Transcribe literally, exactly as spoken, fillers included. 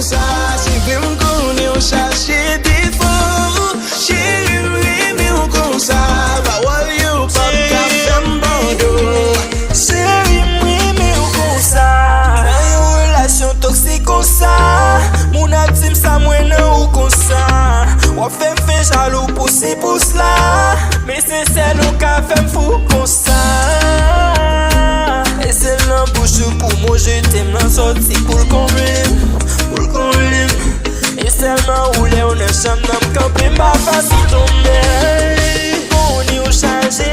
Sa, se vre m konnen w chache defo. Cheri, m renmen w konsa. Pawòl yo p ap ka fè m bòdò. Cheri, m renmen w konsa. Nan yon relasyon toksik konsa, moun ap di m sa, mwen nan ou konsa. W ap fè m fè jalou pou si pou sla. Men se sèl ou ka fè m fou konsa. E se nan bouch ou pou mo je t'aime lan sòti pou l konble m, pou l konble m. E sèlman ou lè w nan chanm nan m kanpe m pa fasil tonbe. Konnen w chaje